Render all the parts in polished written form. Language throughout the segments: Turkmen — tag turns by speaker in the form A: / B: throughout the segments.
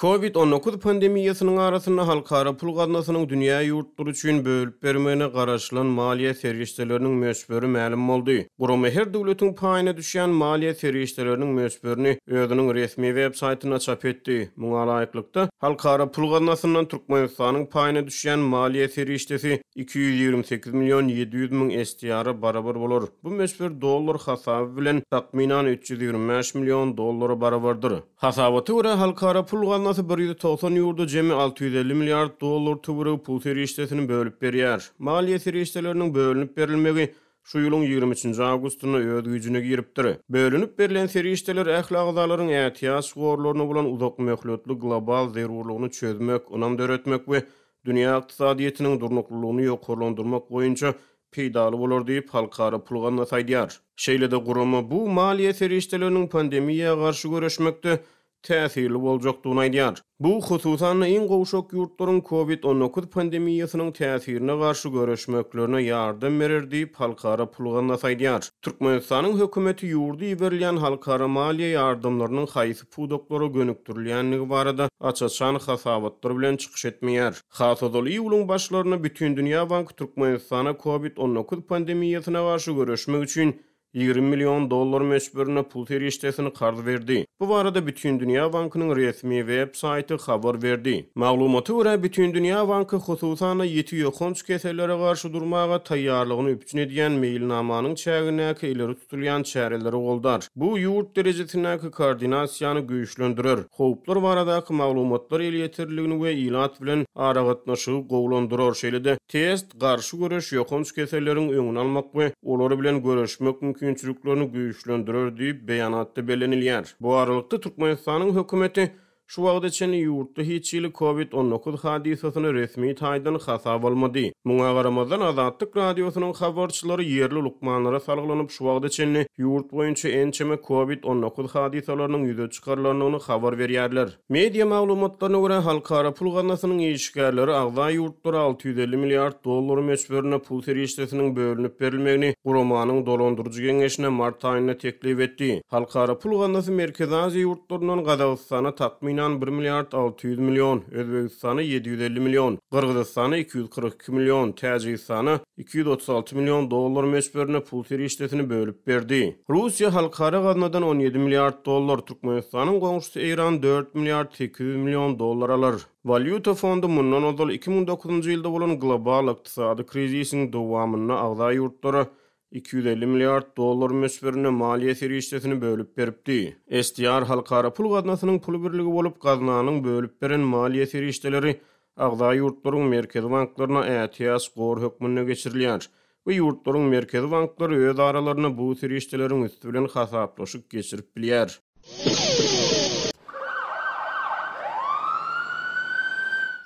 A: Covid 19 pandemiýasynyň arasynda Halkara pul gaznasynyň dünýä ýurtlary üçin bölüp bermegine garaşylan maliýe serişdeleriniň möçberi mälim boldy. Gurama her döwletiň paýyna düşýän maliýe serişdeleriniň möçberini özüniň resmi web saýtynda çap etdi. Muňa laýyklykda, Halkara pul gaznasyndan Türkmenistanyň paýyna düşýän maliýe serişdesi 228 million 700 müň SDR-a barabar bolar. Bu möçber dollar hasaby bilen takmynan 325 million dollara barabardyr. Hasabata görä, Halkara pul gaznasy 190 ýurda jemi 650 milliard dollar töweregi pul serişdesini bölüp berýär. Maliýe serişdeleriniň bölünip berilmegi şu ýylyň 23-nji awgustynda öz güýjüne giripdir. Bölünip berlen serişdeler ähli agzalaryň ätiýaç gorlaryna bolan uzak möhletli global zerurlygyny çözmek, ynam döretmek we dünýä ykdysadyýetiniň durnuklylygyny ýokarlandyrmak boýunça peýdaly bolar diýip, Halkara pul gaznasy aýdýar. Şeýle-de gurama bu maliýe serişdeleriniň pandemiýa garşy göreşmekde täsirli boljakdygyny aýdýar. Bu, hususan-da, iň gowşak ýurtlaryň Covid 19 pandemiýasynyň täsirine garşy göreşmeklerine ýardam berer diýip, Halkara pul gaznasy aýdýar. Türkmenistanyň hökümeti ýurda iberilýän halkara maliýe ýardamlarynyň haýsy pudaklara gönükdirilýändigi barada aç-açan hasabatlar bilen çykyş etmeýär. Has ozal iýulyň başlarynda Bütindünýä banky Türkmenistana Covid 19 pandemiýasyna garşy göreşmek üçin 20 million dollar möçberinde pul serişdesini karz berdi. Bu barada Bütindünýä bankynyň resmi web saýty habar berdi. Maglumata görä, Bütindünýä banky hususan-da ýiti ýokanç kesellere garşy durmaga taýýarlygyny üpjün edýän meýilnamanyň çägindäki ileri tutulýan çäreleri goldar. Bu ýurt derejesindäki koordinasiýany güýçlendirer, howplar baradaky maglumatlar elýeterliligini we ilat bilen aragatnaşygy gowulandyrar, şeýle-de test, garşy göreş, ýokanç keselleriň öňüni almak we olar bilen göreşmek mümkinçiliklerini güýçlendirer diýip, beýanatda bellenilýär. Bu aralykda, Türkmenistanyň hökümeti Şu wagta çenli ýurtda hiç hili Covid 19 hadysasyny resmi taýdan hasaba almady. Muňa garamazdan, Azatlyk Radiosynyň habarçylary ýerli lukmanlara salgylanyp, şu wagta çenli ýurt boýunça ençeme Covid 19 hadysalarynyň ýüze çykarylandygyny habar berýärler. Media maglumatlaryna görä, Halkara pul gaznasynyň işgärleri agza ýurtlara 650 milliard dollar möçberinde pul serişdesiniň bölünip berilmegini guramanyň dolandyryjy geňeşine mart aýynda teklip etdi. Halkara pul gaznasy Merkezi Aziýa ýurtlaryndan Gazagystana takmynan bir milliard 600 million, Özbegistana 750 million, Gyrgyzystana 242 million, Täjigistana 236 million dollar möçberinde pul serişdesini bölüp berdi. Russiýa halkara gaznadan 17 milliard dollar, Türkmenistanyň goňşusy Eýran dört milliard 800 million dollar alar. Walýuta fondy mundan ozal 2009-njy ýylda bolan global ykdysady krizisiň dowamynda agza ýurtlara 250 milliard dollar möçberinde maliýe serişdesini bölüp beripdi. SDR Halkara pul gaznasynyň pul birligi bolup, gaznanyň bölüp beren maliýe serişdeleri agza ýurtlaryň merkezi banklaryna ätiýaç gor hökmünde geçirilýär we ýurtlaryň merkezi banklary öz aralarynda bu serişdeleriň üsti bilen hasaplaşyk geçirip bilýär.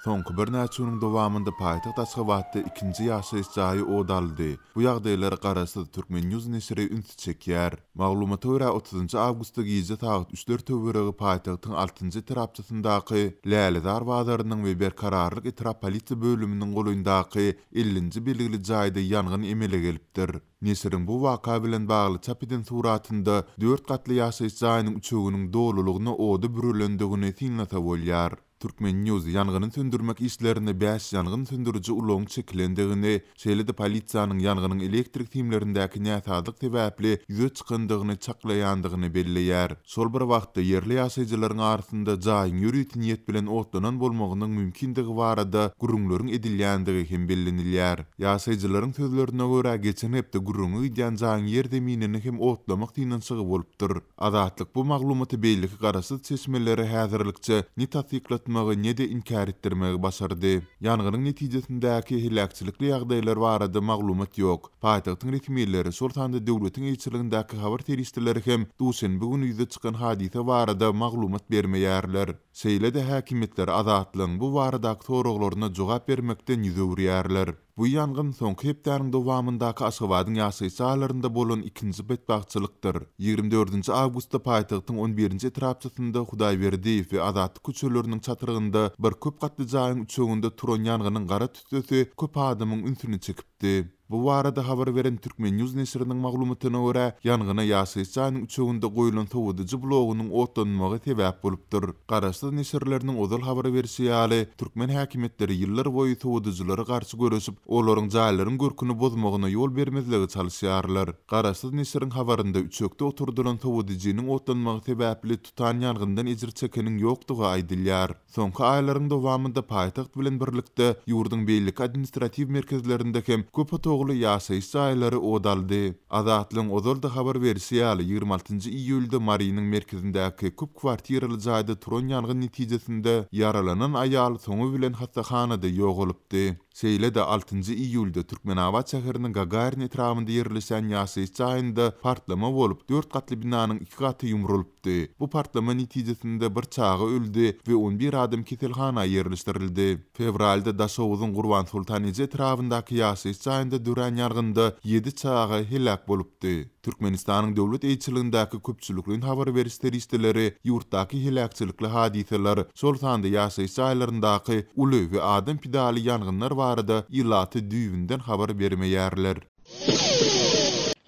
B: Soňky birnäçe günüň dowamynda paýtagt Aşgabatda ikinji ýaşaýyş jaýy ot aldy. Bu ýagdaýlara garaşsyz Turkmen. News neşiri ünsi çekýär. Maglumata görä, otuzynjy awgustda gije sagat üçler töweregi paýtagtyň altynjy etrapçasyndaky Lälezar bazarynyň we Berkararlyk etrap polisiýa bölüminiň golaýyndaky ellinji belgili jaýda ýangyn emele gelipdir. Neşiriň bu waka bilen bagly çap eden suratynda dört gatly ýaşaýyş jaýynyň üçeginiň dolulygyna oda bürelendigini synlasa bolýar. Turkmen. News ýangyny söndürmek işlerine bäş ýangyn söndüriji ulagyň çekilendigini, şeýle-de polisiýanyň ýangynyň elektrik simlerindäki näsazlyk sebäpli ýüze çykandygyny çaklaýandygyny belleýär. Şol bir wagtda, ýerli ýaşaýjylaryň arasynda jaýyň ýörite niýet bilen otlanan bolmagynyň mümkindigi barada gürrüňleriň edilýändigi hem bellenilýär. Ýaşaýjylaryň sözlerine görä, geçen hepde gürrüňi gidýän jaýyň ýerzeminini hem otlamak synanyşygy bolupdyr. Azatlyk bu maglumaty beýleki garaşsyz çeşmelere häzirlikçe ne tassyklatmagy, ne-de inkär etdirmegi başardy. Ýangynyň netijesindäki heläkçilikli ýagdaýlar barada maglumat ýok. Paýtagtyň resmileri, şol sanda döwletiň eýeçiligindäki habar serişdeleri hem duşenbe güni ýüze çykan hadysa barada maglumat bermeýärler. Şeýle-de häkimiýetler Azatlygyň bu baradaky soraglaryna jogap bermekden ýüz öwürýärler. Bu ýangyn soňky hepdäniň dowamyndaky Aşgabadyň ýaşaýyş jaýlarynda bolan ikinji betbagtçylykdyr. Ýigrimi dördünji awgustda paýtagtyň on birinji etrapçasynda Hudaýberdiýew we Azatlyk köçeleriniň çatrygynda bir köp gatly jaýyň üçeginde turan ýangynyň gara tüssesi köp adamyň ünsüni çekipdi. Bu barada habar beren Turkmen. News neşiriniň maglumatyna görä, ýangyna ýaşaýyş jaýynyň üçeginde goýlan sowadyjy blogunyň otlanmagy sebäp bolupdyr. Garaşsyz neşirleriniň ozal habar berşi ýaly, türkmen häkimiýetleri ýyllar boýy sowadyjylara garşy göreşip, olaryň jaýlaryň görküni bozmagyna ýol bermezlige çalyşýarlar. Garaşsyz neşiriň habarynda üçekde oturdylan sowadyjynyň otlanmagy sebäpli tutan ýangyndan ejir çekeniň ýokdugy aýdylýar. Soňky aýlaryň dowamynda paýtagt bilen birlikde, ýurduň beýleki administratiw merkezlerinde hem köp otagly ýaşaýyş jaýlary ot aldy. Azatlygyň ozal-da habar berşi ýaly, 26 iýulda Marynyň merkezindäki köp kwartiraly jaýda turan ýangyn netijesinde ýaralanan aýal soňy bilen hassahanada ýogalypdy. Şeýle-de, altynjy iýulda Türkmenabat şäheriniň Gagarin etrabynda ýerleşýän ýaşaýyş jaýynda partlama bolup, dört gatly binanyň iki gaty ýumrulypdy. Bu partlama netijesinde bir çaga öldi we on bir adam keselhana ýerleşdirildi. Fewralda Daşoguzyň Gurbansoltan eje etrabyndaky ýaşaýyş jaýynda dörän ýangynda ýedi çaga heläk bolupdy. Türkmenistanyň döwlet eýeçiligindäki köpçülikleýin habar beriş serişdeleri ýurtdaky heläkçilikli hadysalar, şol sanda ýaşaýyş jaýlaryndaky uly we adam pidaly ýangynlar barada ilata düýbünden habar bermeýärler.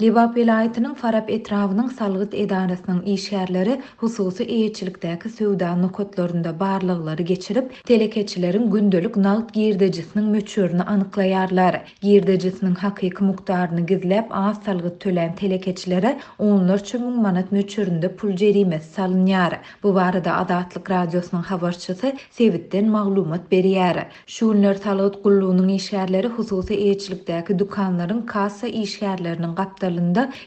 C: Lebap welaýatynyň Farap etrabynyň salgyt edarasynyň işgärleri hususy eýeçilikdäki söwda nokatlarynda barlaglary geçirip, telekeçileriň gündelik nagt girdejisiniň möçberini anyklaýarlar. Girdejisiniň hakyky mukdaryny gizläp az salgyt tölän telekeçilere onlarça müň manat möçberinde pul jerimesi salynýar. Bu barada Azatlyk Radiosynyň habarçysy sebitden maglumat berýär. Şu günler salgyt gullugynyň işgärleri hususy eýeçilikdäki dükanlaryň kassa işgärleriniň gapdalynda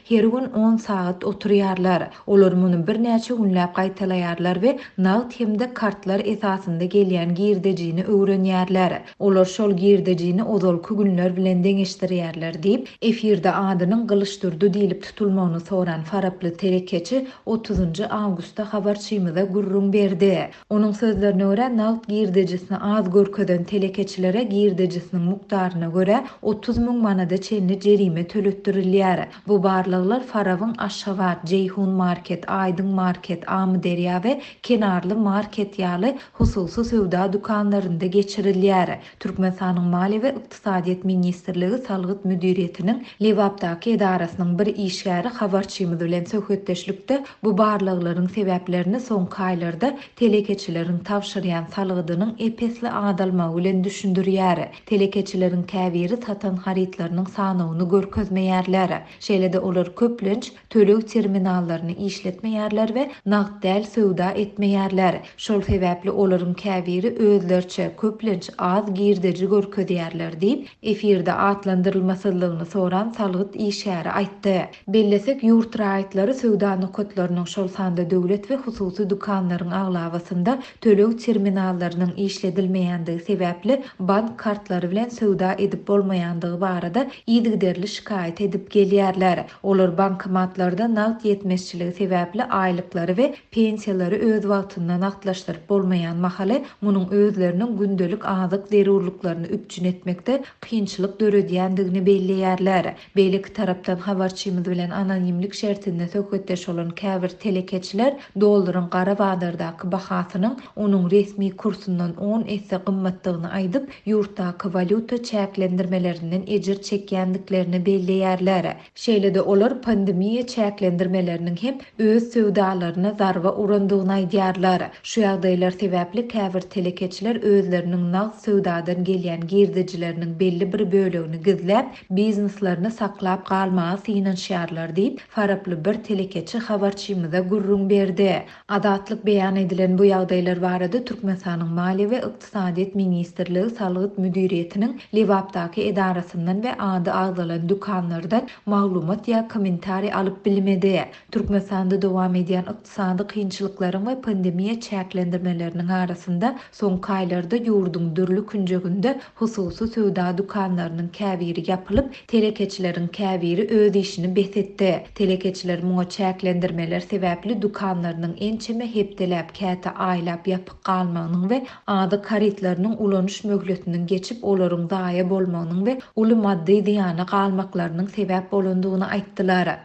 C: her gün on sagat oturýarlar. Olar muny birnäçe günläp gaýtalaýarlar we nagt hem-de kartlar esasynda gelýän girdejini öwrenýärler. Olar şol girdejini ozalky günler bilen deňeşdirýärler diýip, efirde adynyň Gylyçdurdy diýlip tutulmagyny soran faraply telekeçi otuzynjy awgustda habarçymyza gürrüň berdi. Onuň sözlerine görä, nagt girdejisini az görkezen telekeçilere girdejisiniň mukdaryna görä 30 müň manada çenli jerime töletdirilýär. Bu barlaglar Farabyň Aşgabat, Jeýhun market, Aýdyň market, Amyderýa we Kenarly market ýaly hususy söwda dükanlarynda geçirilýär. Türkmenistanyň Maliýe we ykdysadyýet ministrligi Salgyt müdiriýetiniň Lebapdaky edarasynyň bir işgäri habarçymyz bilen söhbetdeşlikde bu barlaglaryň sebäplerini soňky aýlarda telekeçileriň tabşyrýan salgydynyň ep-esli azalmagy bilen düşündirýär. Telekeçileriň käbiri satan harytlarynyň sanawyny görkezmeýärler. Şeýle-de olar köplenç töleg terminallaryny işletmeýärler we nagt däl söwda etmeýärler. Şol sebäpli olaryň käbiri özleriçe, köplenç az girdeji görkezýärler diýip, efirde atlandyrylmasyzlygyny soran salgyt işgäri aýtdy. Bellesek, ýurt raýatlary söwda nokatlarynyň, şol sanda döwlet we hususy dükanlaryň aglabasynda töleg terminallarynyň işledilmeýändigi sebäpli bank kartlary bilen söwda edip bolmaýandygy barada yzygiderli şikaýat edip gelýärler. Olar bankomatlarda nagt ýetmezçiligi sebäpli aýlyklary we pensiýalary öz wagtynda nagtlaşdyryp bolmaýan mahaly, munuň özleriniň gündelik azyk zerurlyklaryny üpjün etmekde kynçylyk döredýändigini belleýärler. Beýleki tarapdan habarçymyz bilen anonimlik şertinde söhbetdeş bolan käbir telekeçiler dollaryň gara bazardaky bahasynyň onuň resmi kursundan on esse gymmatdygyny aýdyp, ýurtdaky walýuta çäklendirmelerinden ejir çekýändiklerini belleýärler. Şeýle-de olar pandemiýa çäklendirmeleriniň hem öz söwdalaryna zarba urandygyny aýdýarlar. Şu ýagdaýlar sebäpli käbir telekeçiler özleriniň nagt söwdadan gelýän girdejileriniň belli bir bölegini gizläp, bizneslerini saklap galmaga synanyşýarlar diýip, faraply bir telekeçi habarçymyza gürrüň berdi. Azatlyk beýan edilen bu ýagdaýlar barada Türkmenistanyň Maliýe we ykdysadyýet ministrligi Salgyt müdiriýetiniň Lebapdaky edarasyndan we ady agzalan dükanlardan maglumat ýa kommentariý alyp bilmedi. Türkmenistanda dowam edýän ykdysady kynçylyklaryň we pandemiýa çäklendirmeleriniň arasynda soňky aýlarda ýurduň dürli künjeginde hususy söwda dükanlarynyň käbiri ýapylyp, Telekeçileriň käbiri öz işini bes etdi. Telekeçiler muňa çäklendirmeler sebäpli dükanlarynyň ençeme hepdeläp, käte aýlap ýapyk galmagynyň we azyk harytlarynyň ulanyş möhletiniň geçip, olaryň zaýa bolmagynyň we uly maddy zyýana galmaklarynyň sebäp bolandygyny aýtdylar.